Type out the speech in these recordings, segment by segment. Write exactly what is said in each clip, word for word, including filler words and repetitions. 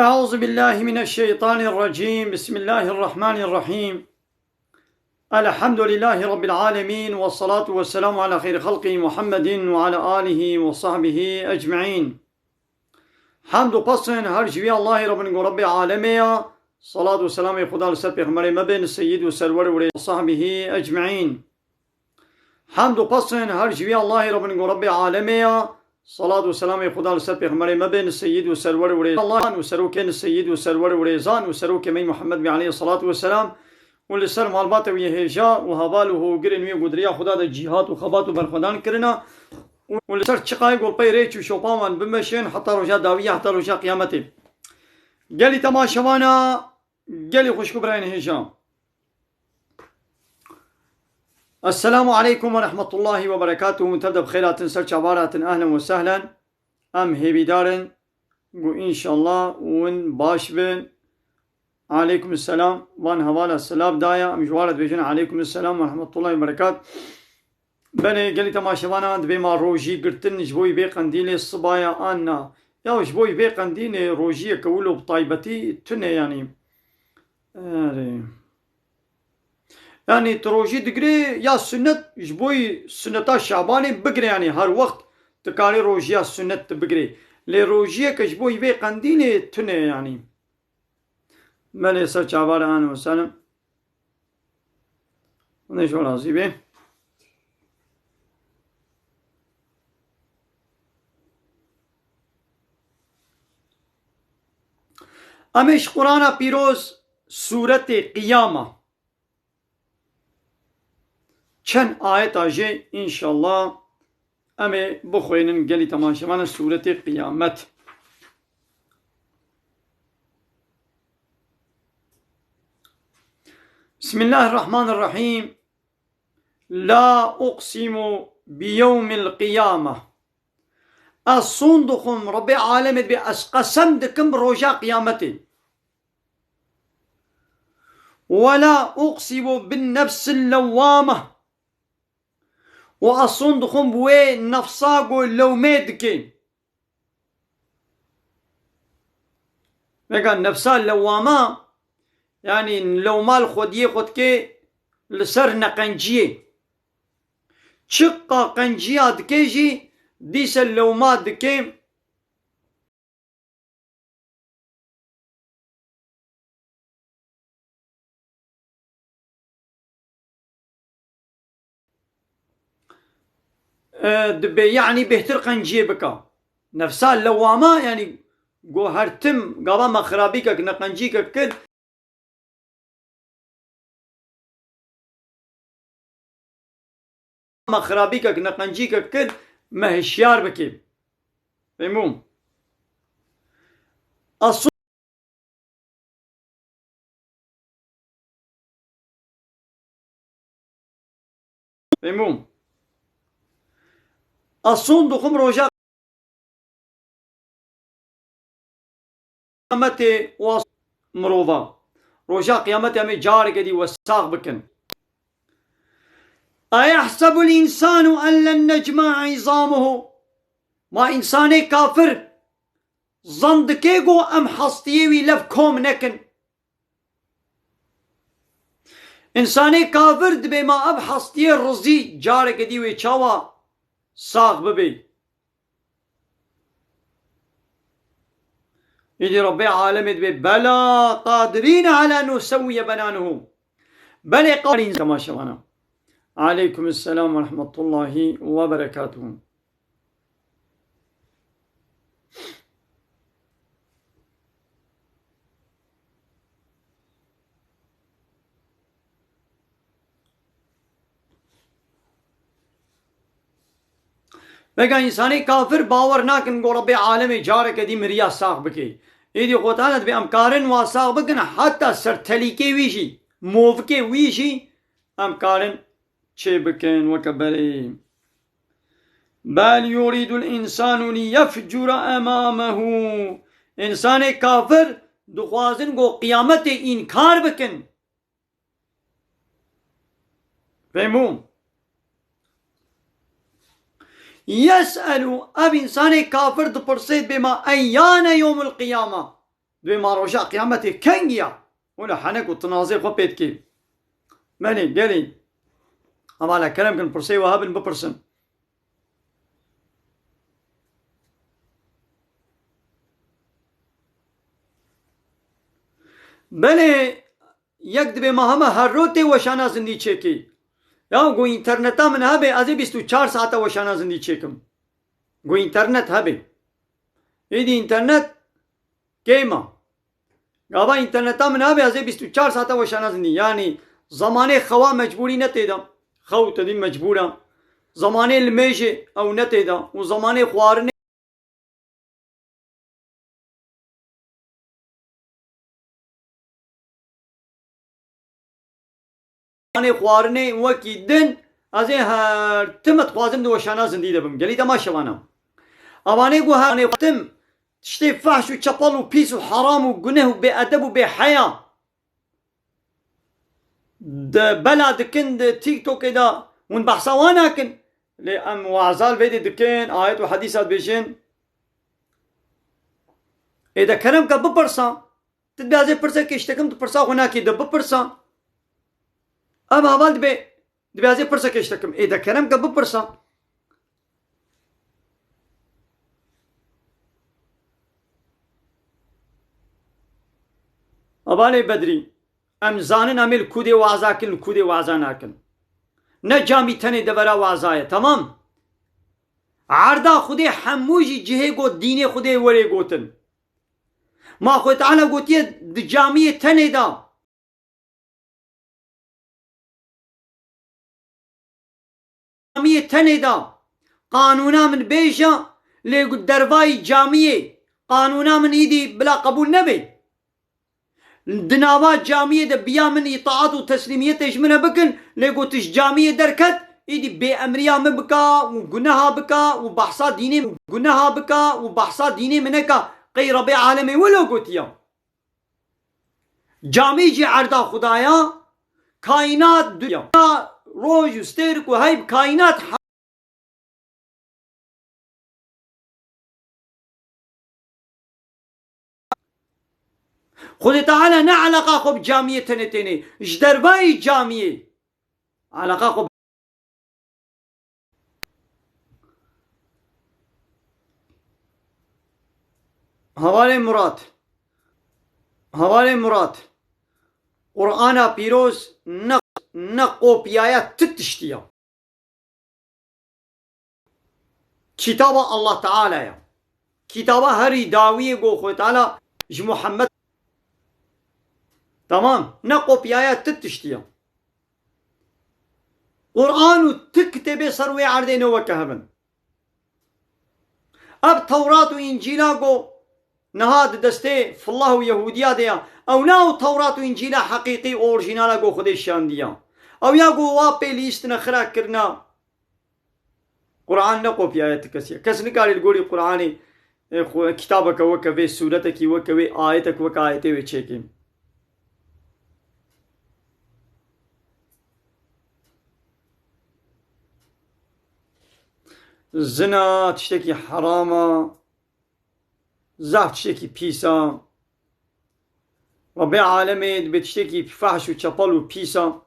أعوذ بالله من الشيطان الرجيم. بسم الله الرحمن الرحيم. الحمد لله رب العالمين، والصلاة والسلام على خير خلقه محمد وعلى آله وصحبه أجمعين. Hamd û pesên her ji wî Allahê re bin ku Rebbê alemê ya. Salat û selamê Xuda li ser pêxemberê me bên, seyyid û serwer û rê sahbihî ecmeîn. Hamd û pesên her ji wî Allahê re bin ku Rebbê alemê ya. Salat û selamê Xuda li ser pêxemberê me bên, seyyid û serwer û rê Allah'an û serokên seyyid û serwer û rêzan û serokê me Muhammed bê aleyhi salatu ve selam û li ser malbata wî hêja û heval û hogirên wî ku di riya Xuda de cîhat û xebat û berxwedan kirina û li ser çiqayê golpey rêç û şopa wan bimeşin heta roja dawî ya, heta roja qiyametê. Gelî temaşevana, gelî xwişk û birayên hêja. Esselamu aleykum ve rahmetullahi ve berekatuhu. Min tev de bi xêr hatin, ser çavar hatin, ehlen ve sehlen. Em hêvîdar in ku înşallah hûn baş bin. Aleykum selam. Van hevala silav daye. Em ji wan re dibêjin aleykum selam ve rahmetullahi ve berekat. Belê gelî temaşevana, dibê ma rojî girtin ji bo vê qendîlê sibaya an na? Ya ji bo vê qendîlê rojiyeke wilo bi taybetî tune yanî. Erê. Yanî tu rojî digirê ya sunnet, ji bo sunneta Şabanê bigire, yanî her wext tu karê rojiya sunnet tu bigirê. Lê rojiyeke ji bo vê qendîlê tune yanî. Belê ser çavar, ehlen ve sehlen. Hûn ê ji razî bê. Em ê ji Qur'ana Pîroz sûretê Qiyama çend ayeta jê înşallah em ê bixwînin gelî temaşevana sûretê Qiyamet. Bismillahirrahmanirrahim. La uqsimu bi yewmil qiyameh. Ez son dixwim, Rebbê alemê dibê, ez qesem dikim bi roja qiyametê. Ve la uqsimu bin nefsil lewwameh. Û ez son dixwim bi wê nefsa ku lewmê dike. Vega nefsa lewwama, yanî lewma li xwediyê xwe dike li ser neqenciyê. Çiqa qenciya dike jî dîse lewma dike. E, dibê, yanî bêhtir qenciyê bika. Nefsa lewama, yanî go her tim gava me xirabîkek, neqencîkek kir, me xirabîkek, neqencîkek kir, me hişyar bike. Fehmûm. Aslında Fehmûm. Ez son dixwim roja qiyametê û ez mirova. Roja qiyametê em ê careke dî we sax bikin. Eyehsebul însanu en len necme'a îzamehu. Ma însanê kafir zan dike ku em hestiyê wî lev kom nekin? Însanê kafir dibê ma ev hestiyê rizî careke dî wê çawa sax bibê? Îdî Rebbê alemê dibê, bela qadirîne ala nusewwiye benanehu. Belê qadirîn temaşevana. Aleykum selam ve rahmetullahi ve berekatuhu. Vega însanê kafir bawer nakin ku Rebbê alemê careke dî miriya sax bike. Êdî xwe tane dibê em karin wa sax bikin, heta ser telîkê wî jî, movikê wî jî em karin çê bikin weke berê. Bel yurîdul însanu liyefcura emamehu. Însanê kafir dixwazin ku qiyametê înkar bikin. Fehmûm? Yes'elu, ev însanê kafir dipirsê dibê ma eyyane yomul qiyama. Dibê ma roja qiyametê kengî ya. Wela henek û tinazê xwe pê dikê. Belê, gelî. Hevala kerem kin, pirsê we hebin, bipirsin. Belê, yek dibê ma hema her rotê weşana zindî çêkê. Ya, go înterneta min hebe, ez ê bîst û çar saeta weşana zindî çêkim. Go înternet hebe. Êdî înternet kêm a. Gava înterneta min hebe, ez ê bîst û çar saeta weşana zindî. Yanî zemanê xewa mecbûrî ne tê de. Xew te dî mecbûr e. Zemanê limêjê ew ne tê de. Û zemanê xwarinê Anê xwarinê wekî din, ez ê her tim dixwazim di weşana zindî de bim. Gelî dema şevana. Avanê ku her anê tim tiştê fehş û çepel û pîs û heram û guneh û bêedeb û bêheya di bela dikin di TikTokê de hûn behsa wan nakin. Lê em waza li vê dê dikin, ayet û hedîsa dibêjin. Ê de kerem ke bipirsa. Tu dibê ez ê pirseke ji te kim, tu pirsa xwe nakî, de bipirsa. Ev heval dibê, dibê ez ê pirseke ji te kim. Ê de kerem ke bipirsa. Hevalê Bedrî, em zanin em ê li kûdê waza kin, li kûdê waza nakin. Ne camî tenê devera waza ye, temam? Erda Xwedê hemû jî cihê got dînê Xwedê werê gotin. Ma Xwedê Teala gotiye di camiyê tenê de. Camiyê tenê de qanûna min bêje, lê dervayî camiyê qanûna min îdî bila qebûl nebe. Di nava camiyê de biya min îtaat û teslîmiyetê ji min re bikin, lê ku tu ji camiyê derket, îdî bêemriya min bika û guneha bika û behsa dînê, guneha bika û behsa dînê min neka, qey Rebê alemê wilo gotiya. Camî jî erda Xwedaya, kaînat, dinya, roj û stêr ku heyb kaînat. Xwedê Teala ne eleqa xwe bi camiyê tenê tênê. Ji dervayî camiyê eleqa xwe. Hevalê Murat. Hevalê Murat. Qur'ana pîroz ne, ne kopyaya ti tiştî ya. Kitaba Allah Teala ya. Kitaba herî dawiyê go Xwedê Teala ji Muhammed. Tamam. Ne kopyaya ti tiştî ya. Qur'an û ti kitêbê ser wê erdê ne weke hev in. Ev Tewrat û Încîla go niha di destê fillah û Yehûdiya de ya. Ew ne ew Tewrat û Încîla heqîqî û orjînala go Xwedê şandiya. Ew ya go wa pê lîstine xira kirina. Qur'an ne kopyaya ti kesî ye. Kes nikarê li gorî Qur'anê, e, xwe, kitabeke weke vê, sûretekî weke wê, ayetek weke ayetê wê çêkê. Zina tiştekî heram e. Zaf tiştekî pîs e. Rebê alemê dibê tiştekî fehş û çepel û pîs e.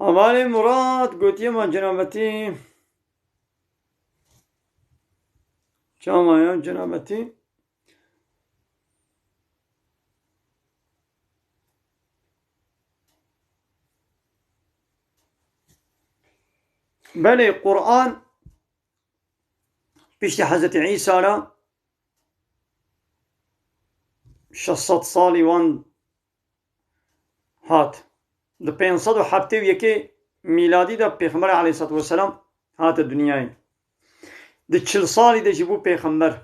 Hevalê Murat gotiye, ma cenabetî. Çawa ya cenabetî? Belê, Qur'an piştî Hezretî Îsa re şeş sed salî wan hat. Di pênc sed û heftê û yekê mîladî de Pêxember aleyhisselatu vesselam hate dinyayê. Di çil salî de jî bû pêxember.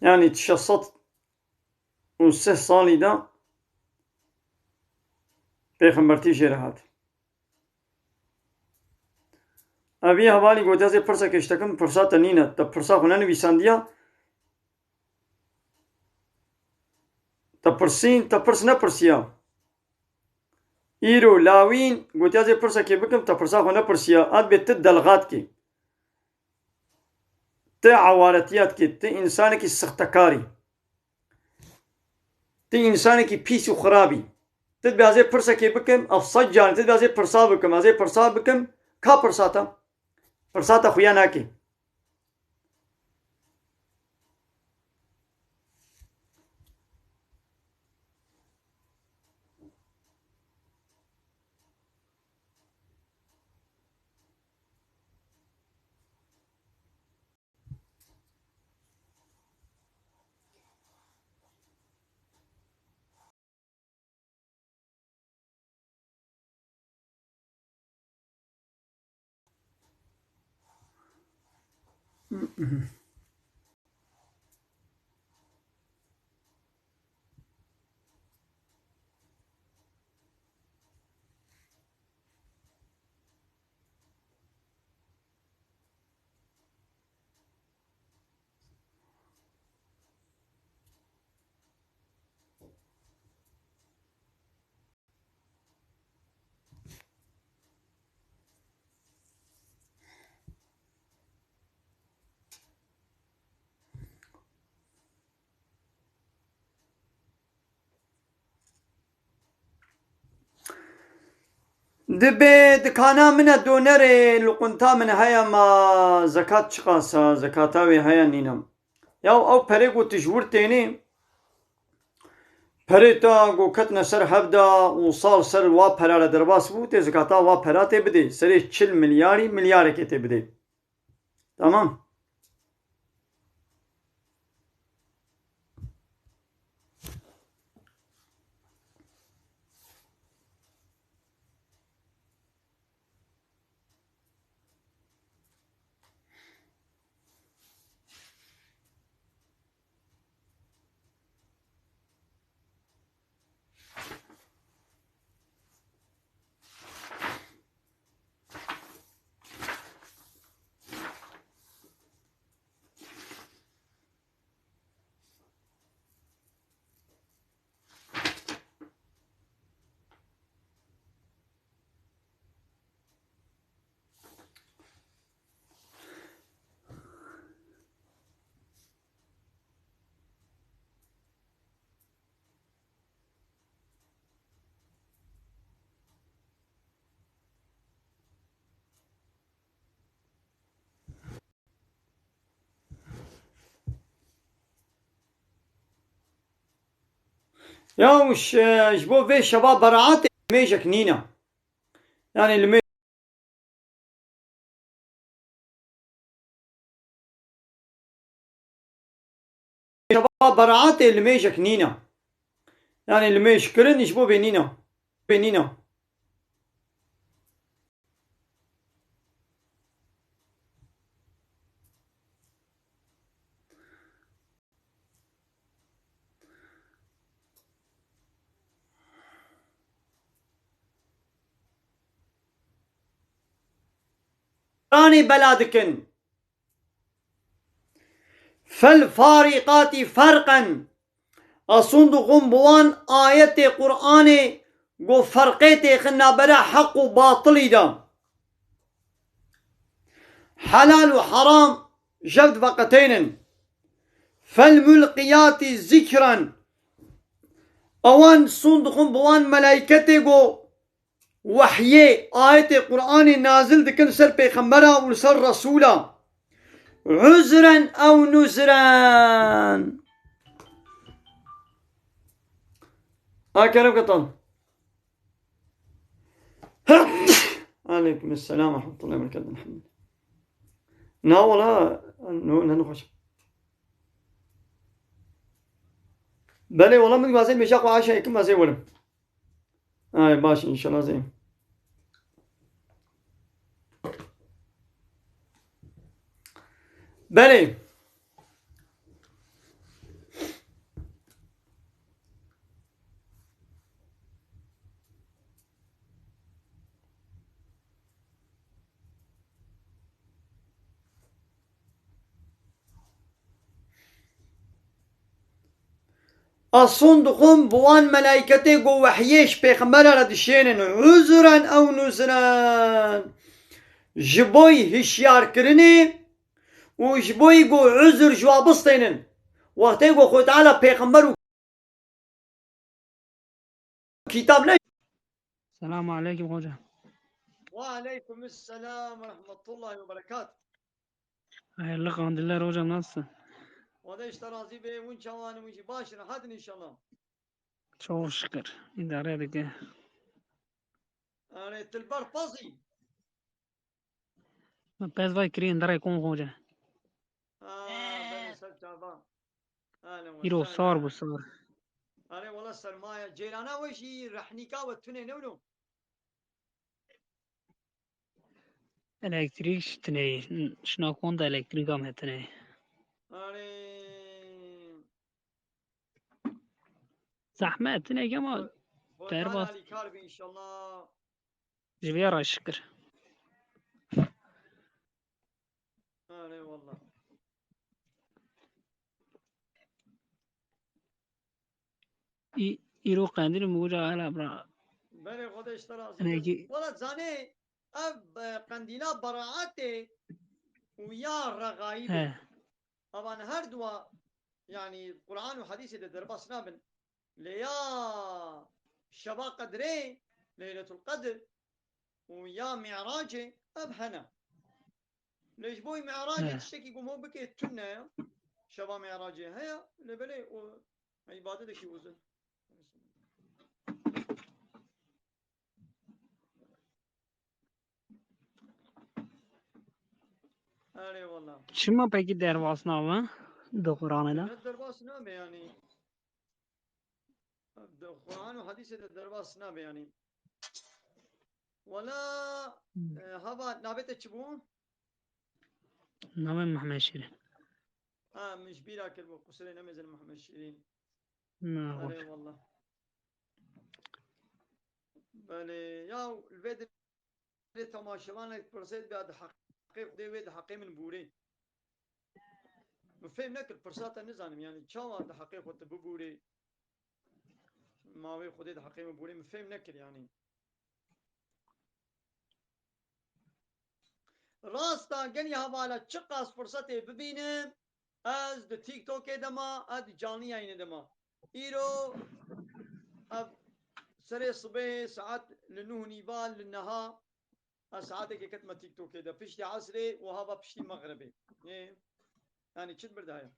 Yanî şeş sed û sih salî de pêxembertî jê re hat. Evî hevalî gotiya, zê pirsekê ji te kim, pirsa te nîne. Te pirsa xwe nenivîsandiya. Te pirsîn, te pirs nepirsiya. Îro lawîn gotiya, zê pirsekê bikim, te pirsa xwe nepirsiya. Ad bê ti delxat kê. Ti ewaretiya dikê, ti însanekî sixtekarî. Ti însanekî pîs û xirabî. Ti dibê ez ê pirsekê bikim, ev sed carî, ti dibê ez ê pirsa bikim, ez ê pirsa bikim, ka pirsa te? Pirsa te xuya nake. Dibê dikana min e donerê, li qunta min heye, ma zekat çiqas e, zekata wê heye nîne? Ya ew perê ku tu ji wir tênê, perê te ku ketine ser hevda û sal ser wa pera re derbas bû, tê zekata wa pera tê bidê. Serê çil milyarî milyarekê tê bidê. Tamam. Ya ş-, ji bo vê şeva beraatê mêjek nîne. Yani li mê-, şeva beraatê li mêjek nîne. Yani li mêj kirin ji bo vê nîne. Vê nîne. Qur'anê bela dikin. Fel farîqatî ferqen. Asûn dixwin bi wan ayetê Qur'anê ku ferqê têxin nabere heq û batilî de. Helal û heram jev diveqetênin. Fel mulqiyatî zikren. Ewan sûn dixwin bi wan melayketê ku wehyê, ayetê Qur'anê nazil dikin ser pêxembera û ser resûla. Uzren ew nuzren. A kerem ketan. Aleyküm selam ve rahmetullahi ve berekatuhu. Na wala, no, ne nexweş. Belê wala, min dixwazê mêja xwe aşa yekim ez ê werim. Ay, baş, înşallah zeyim. Belê. Ason dixwim bi wan melayketê ku wehyê ji pêxembera re dişênin, uzuren ew nuzuren. Ji boy hişyarkirinê û ji boy ku uzur ji wa bistênin. Wextê ku Xwedê Teala pêxember û kitab ne. Selamu aleykum hoca. Ve aleykum selam ve rahmetullahi ve berekat. Hayırlı kandiller hocam, nasılsın? Xwedê ji te razî be, hûn çawan in, hûn jî baş in, rehet in înşallah. Çok şükür, idare dike. Erê, tu li ber pezî? Min pez vay kirî, indirê kon hoca. Ha, belê ser çava. Erê, we Îro ser sar e. bû, sar. Erê, wela sermaye. Cêrana we jî rehnîka we tune newno. Elektrîk ji tineyî. Şina kon da elektrîka me tineyî. Erê. Zehmet, tineyî ama Xwe-, Xwedê berbat. Alîkar be înşallah. Ji vê re şikir. Erê wallah. Î-, îro qendîl û min goca, hela bira. Belê, Xwedê ji te razî be. Hinekî Wela zanê, ev, e, qendîla beraetê û ya regaîbê. He. Evan her dua, yanî Quran û hedîsê de derbas nabin. Lê ya şeva qedrê, Leyletul Qedr û ya Mi'racê, ev hene. Lê ji bo Mi'racê He. tiştekî ku hûn bike tune ye. Şeva Mi'racê heye, lê belê o îbadetê kî uzun. Erê wala. Çima pekî derbas nabe di Quranê de? Ne derbas nabe yanî. Di Quran û hedîsê de derbas nabe yanî. Wala, Hmm. e, hava navê te çi bû? Navê Mehmet Şîrin. Ha, min ji bîra kir bû. Qusirê nemêzin Mehmet Şîrin. Na, Erê wala. Belê, ya li vê Lê temaşevanek pirsê dibe, di heqê Xwedê wê di heqê min bûrê. Min fêm nekir, pirsa te nizanim, yanî çawa di heqê xwe tu bibûrê? Ma wê Xwedê di heqê min bûrê, min fêm nekir yanî. Rasta gelî hevala çiqas firsetê bibînim, ez di TikTokê de ma, ez di canlı yayınê de ma. Îro ev serê sibê saet li nuh û nîva li neha ez saetekê ketime TikTokê de. Piştî esrê û hava piştî mexribê. Ê, yanî çi bir daye?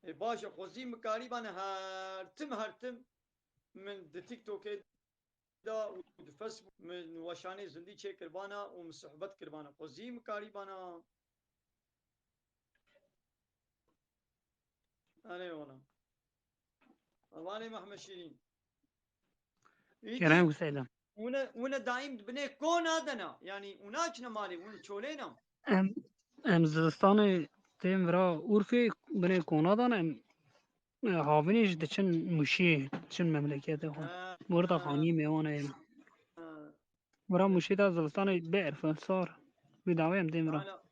Ê, baş e, xwezî mikarîbane her tim her tim min di TikTokê de û di Facebook min weşanê zindî çêkirbana û min sohbet kirbana. Xwezî mikarîbana. Erê wala. Hevalê Mehmed Şîrîn. Î Kerem Hüseyin. Hûne, hûne daîm di binê kona de ne. Yanî hûn naçine malê, hûn çolê ne. Em, em zivistanê tên vira Urfê binê kona de ne. Em, e, havînê jî diçin Mûşê, diçin memleketê xwe. Ha, Burada ha. Xanî mêwan heye. Ha. Vira Mûşê de zivistanê berf e, sar. Wî dawê em tên vira. Aynen.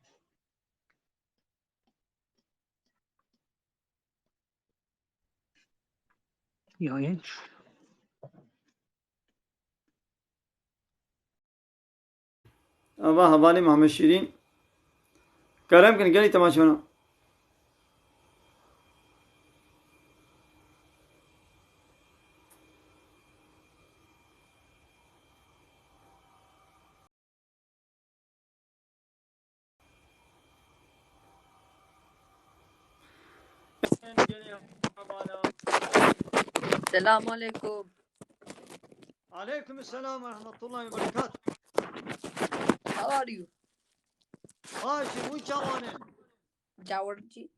Yayınç. Ava hevalê Mehmed Şîrîn. Kerem kin gelî temaşevana. Selamun aleykum. Aleykum selam ve rahmetullahi ve berekatuhu. How are you? Baş, hûn çawan in? Cawirci.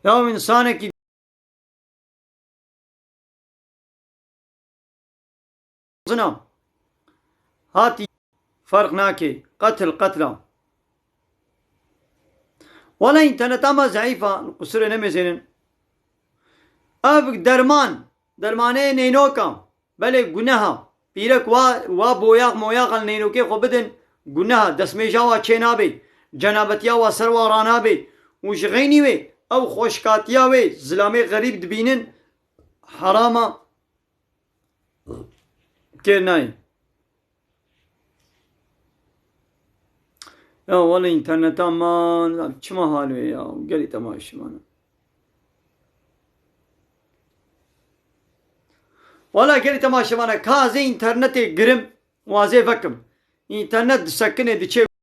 Ya însanekî zina hatî ferq nake. Qetil qetla. Wala înterneta me zeîf a, qusirê nemêzênin. Ev derman, dermanê neynoka, belê guneha. Pîrek wa, wa boyax moyax al neynokê xwe bidin, guneha, destmêja wa çênabê, cenabetiya wa ser wa ranabê û ji xeynî wê ew xweşkatiya wê zilamê xerîb dibînin, herama kê nayê. Ya wele înterneta me çima hal wê ya, gelî temaşevan e. Wele gelî temaşevan e, ka ez ê înternetê girim û ez ê vekim. Înternet disekine, diçe